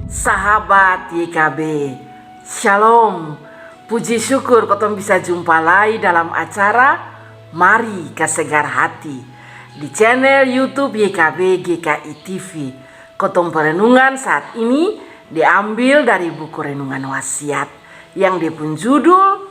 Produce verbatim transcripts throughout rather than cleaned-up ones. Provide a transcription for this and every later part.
Sahabat Y K B, Shalom. Puji syukur kotong bisa jumpa lai dalam acara Mari Kasegar Hati di channel YouTube Y K B G K I T V. Kotong perenungan saat ini diambil dari buku renungan Wasiat yang dia pun judul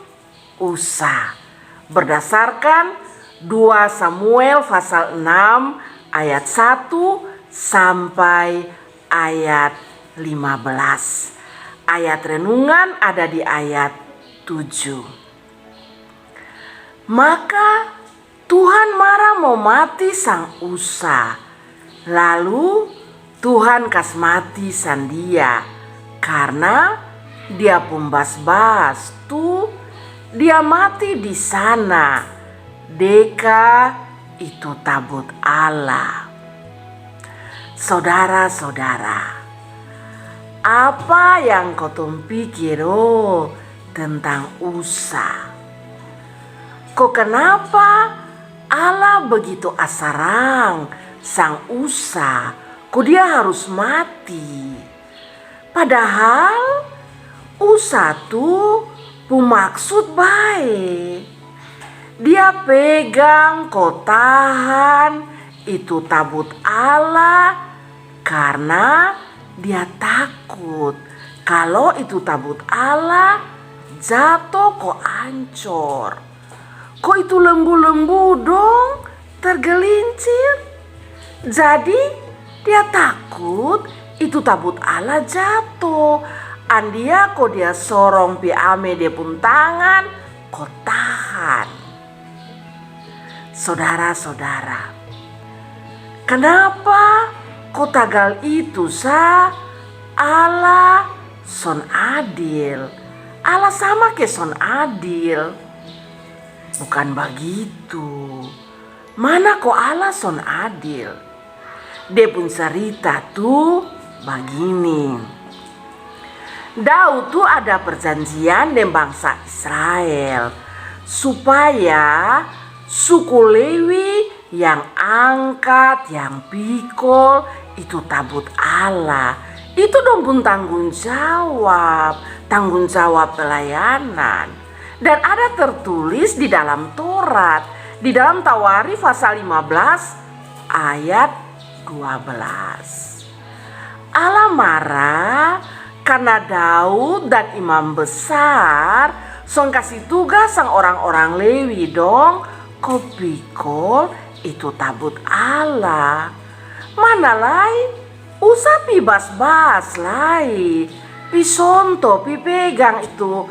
Usa, berdasarkan dua Samuel pasal enam ayat satu sampai ayat lima belas. Ayat renungan ada di ayat tujuh. Maka Tuhan marah mau mati sang Usa. Lalu Tuhan kas mati sang dia karna dia pung bas-bas tu dia mati di sana deka itu tabut Allah. Sodara-sodara, apa yang kotong pikir o tentang Usa? Ko kanapa Allah begitu asarang sang Usa ko dia harus mati? Padahal Usa tu pung maksud bae. Dia pegang ko tahan itu tabut Allah karna dia takut kalo itu tabut Allah jato ko ancor. Ko itu lembu-lembu dong tergelincir. Jadi dia takut itu tabut Allah jato. Andia ko dia sorong pi ame dia pung tangan ko tahan. Sodara-sodara, kanapa ko tagal itu sa Allah son adil? Allah sama ke son adil? Bukan bagitu. Mana ko Allah son adil? Dia pung sarita tu bagini. Dau tu ada perjanjian deng bangsa Israel supaya suku Lewi yang angkat, yang pikol itu tabut Allah. Itu dong pung tanggung jawab, tanggung jawab pelayanan. Dan ada tertulis di dalam Torat, di dalam Tawari pasal lima belas ayat dua belas. Allah marah karna Daud dan imam besar son kasi tugas sang orang-orang Lewi dong ko pikol itu tabut Allah. Mana lai Usa pi bas-bas lai pi sonto pi pegang itu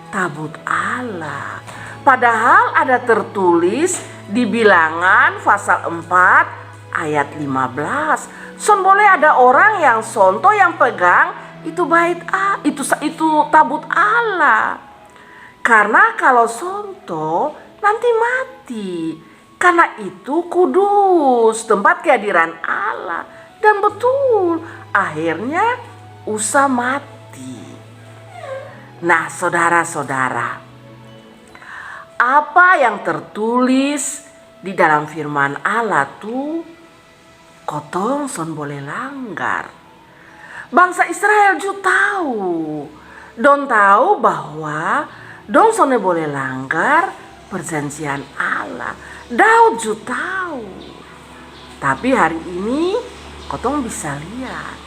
tabut Allah. Padahal ada tertulis di Bilangan pasal empat ayat lima belas, son boleh ada orang yang sonto, yang pegang itu bait A, itu sa-, itu tabut Allah. Karna kalo sonto nanti mati. Karna itu kudus, tempat kehadiran Allah. Dan betul, akhirnya Usa mati. Nah, sodara-sodara, apa yang tertulis di dalam firman Allah tu kotong son boleh langgar. Bangsa Israel ju tau. Dong tau bahwa dong sonde boleh langgar perjanjian Allah. Daud ju tau. Tapi hari ini kotong bisa liat,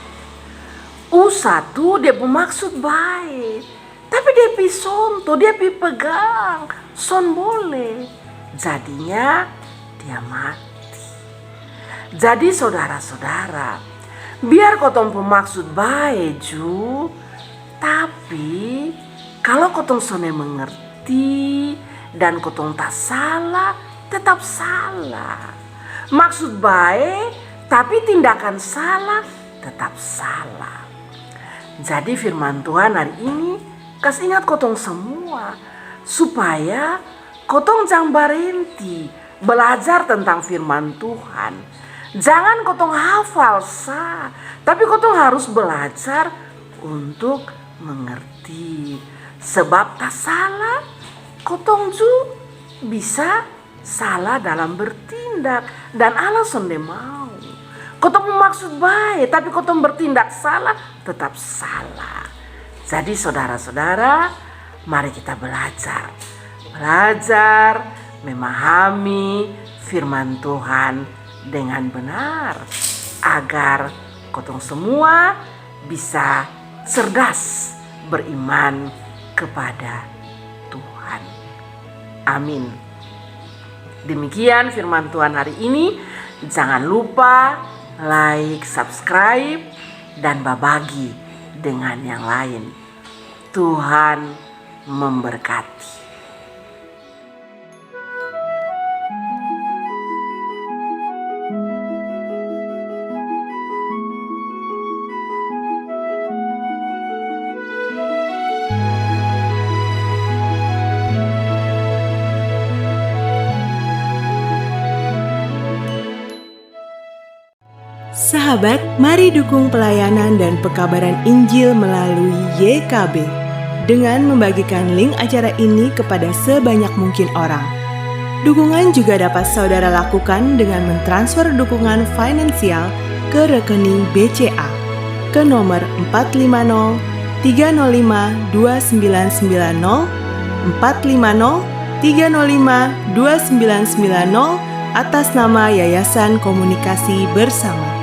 Usa tu dia pung maksud bae. Tapi dia pi sonto, dia pi pegang, son boleh. Jadinya dia mati. Jadi sodara-sodara, biar kotong pung maksud bae ju, tapi kalo kotong sonde mengerti dan kotong tasala, tetap sala. Maksud bae tapi tindakan sala, tetap sala. Jadi firman Tuhan hari ini kas ingat kotong samua supaya kotong jang barenti belajar tentang firman Tuhan. Jangan kotong hafal sa, tapi kotong harus belajar untuk mengerti. Sebab tasala, kotong ju bisa sala dalam bertindak, dan Allah sonde mau. Kotong maksud baik, tapi kotong bertindak salah, tetap salah. Jadi saudara-saudara, mari kita belajar. Belajar memahami firman Tuhan dengan benar, agar kotong semua bisa cerdas beriman kepada Tuhan. Amin. Demikian firman Tuhan hari ini. Jangan lupa like, subscribe, dan babagi dengan yang lain. Tuhan memberkati. Sahabat, mari dukung pelayanan dan pekabaran Injil melalui Y K B dengan membagikan link acara ini kepada sebanyak mungkin orang. Dukungan juga dapat saudara lakukan dengan mentransfer dukungan finansial ke rekening B C A ke nomor empat lima nol tiga nol lima dua sembilan sembilan nol, empat lima nol tiga nol lima dua sembilan sembilan nol, atas nama Yayasan Komunikasi Bersama.